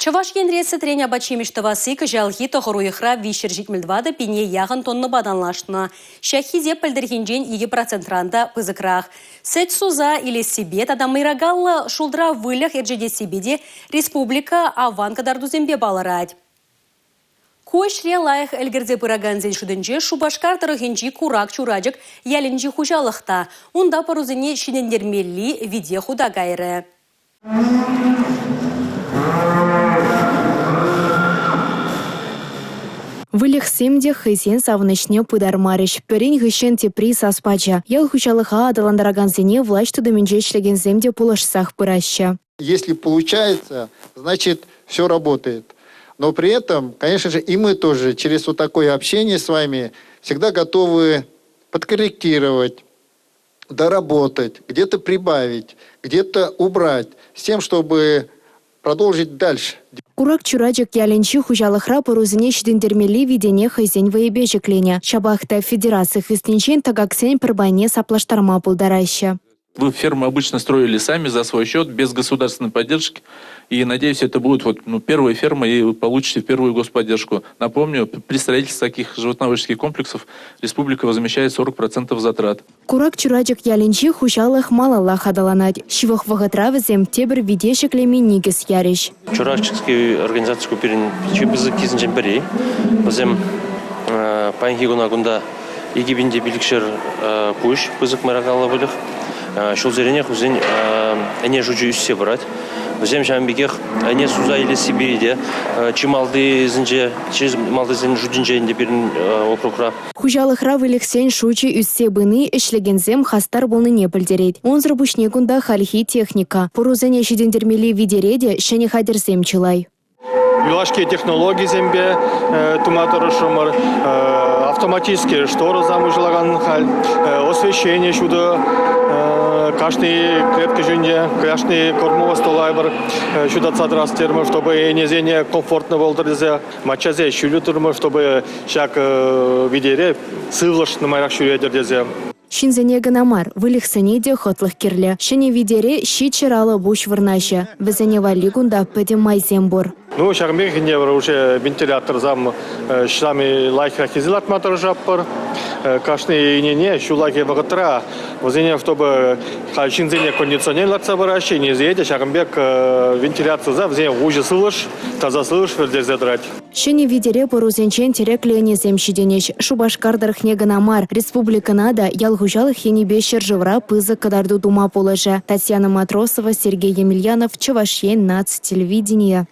Чӑваш Енре сӗтрен апат-ҫимӗҫ тӑвасси кӑҫалхи тӑхӑр уйӑхра 374 пине яхӑн тоннӑпа танлашнӑ. Ҫак хисеп пӗлтӗрхинчен 2 процентран та пысӑкрах. Сӗт суса илессипе тата мӑйракаллӑ шултра выльӑх ӗрчетессипе те республика аван кӑтартусемпе палӑрать. Ку ӗҫре лайӑх ӗлкӗрсе пыракансен шутӗнче Шупашкар тӑрӑхӗнчи Курак Чурачӑк ялӗнчи хуҫалӑх та. Унта пӑрусене ҫитӗнтермелли вите хута кайрӗ. Выльӑхсем те хӑйсен савӑнӑҫне пытармарӗҫ. Пӗрин хыҫҫӑн тепри сас пачӗ. Ял хуҫалӑха аталантаракансене влаҫ тытӑмӗнче ӗҫлекенсем те пулӑшсах пыраҫҫӗ. Если получается, значит, все работает. Но при этом, конечно же, и мы тоже через вот такое общение с вами всегда готовы подкорректировать, доработать, где-то прибавить, где-то убрать, с тем, чтобы продолжить дальше. Курак Чурачӑк ялӗнчи хуҫалӑхра пӑрусене ҫитӗнтермелли витене хӑйсен вӑйӗпе ҫӗкленӗ. Ҫапах та федераци хыснинчен тӑкаксен пӗр пайне саплаштарма пултараҫҫӗ. Вы фермы обычно строили сами за свой счет, без государственной поддержки. И, надеюсь, это будет вот, ну, первая ферма, и вы получите первую господдержку. Напомню, при строительстве таких животноводческих комплексов республика возмещает 40% затрат. Курак Чурачӑк ялӗнчи хуҫалӑх малаллах аталанать. Ҫывӑх вӑхӑтра вӗсем тепӗр вите ҫӗклеме никӗс ярӗҫ. Чурачӑкский организаци ку пирӗн чи пысӑккисенчен пӗри. Вӗсем паянхи куна кунта 2500 пуҫ пысӑк мӑйракаллӑ выльӑх. Ҫулсеренех вӗсен ӗне шучӗ ӳссе пырать. Вӗсем ҫавӑн пекех ӗне суса илессипе те чи малтисенче, чи малтисен шутӗнче ӗнтӗ пирӗн округра. Хуҫалӑхра выльӑхсен шучӗ ӳссе пыни ӗҫлекенсем хастар пулнине пӗлтерет. Унсӑр пуҫне кунта хальхи техника. Пӑрусене ҫитӗнтермелли витере те ҫӗнӗ хатӗрсем чылай. Юлашки технологисемпе тума тӑрӑшрӑмӑр. Автоматически шторӑсем уҫӑлакан халь, освещение ҫутӑ кашни клетка ҫинче, кашни кормового стола пӗр ҫутатса тӑрас терӗмӗр, чтобы ӗнесене комфортно пултӑр тесе маччасене ҫӳллӗ турӑмӑр, чтобы ҫак витере сывлӑш нумайрах ҫӳретӗр тесе. Ҫынсене кӑна мар, выльӑхсене те хӑтлӑх кирлӗ. Ҫӗнӗ витере ҫиччӗр алӑ пуҫ вырнаҫӗ. Вӗсене валли кунта пӗтӗм майсем пур. Ну, ҫакӑн пек ӗнтӗ уже вентиляторсем ҫами лайӑхрах илсе лартма тӑрӑшатпӑр. Кашни ӗнене ҫуллахи вӑхӑтра вӗсене, чтобы халь ҫынсене кондиционер лартса параҫҫӗ, ӗнесене те ҫакӑн пек вентиляци вӗсене уҫӑ сывлӑш, таса сывлӑш вӗртерсе тӑрать. Ҫӗнӗ витере пӑрусенчен тӗреклӗ ӗнесем ҫитӗнӗҫ. Шупашкар тӑрӑхне кӑна мар, республикӑна та ял хуҫалӑх енӗпе ҫӗршывра пысӑк кӑтарту тума пулӑшӗ. Татьяна Матросова, Сергей Емельянов, Чӑваш Ен наци телевиденийӗ.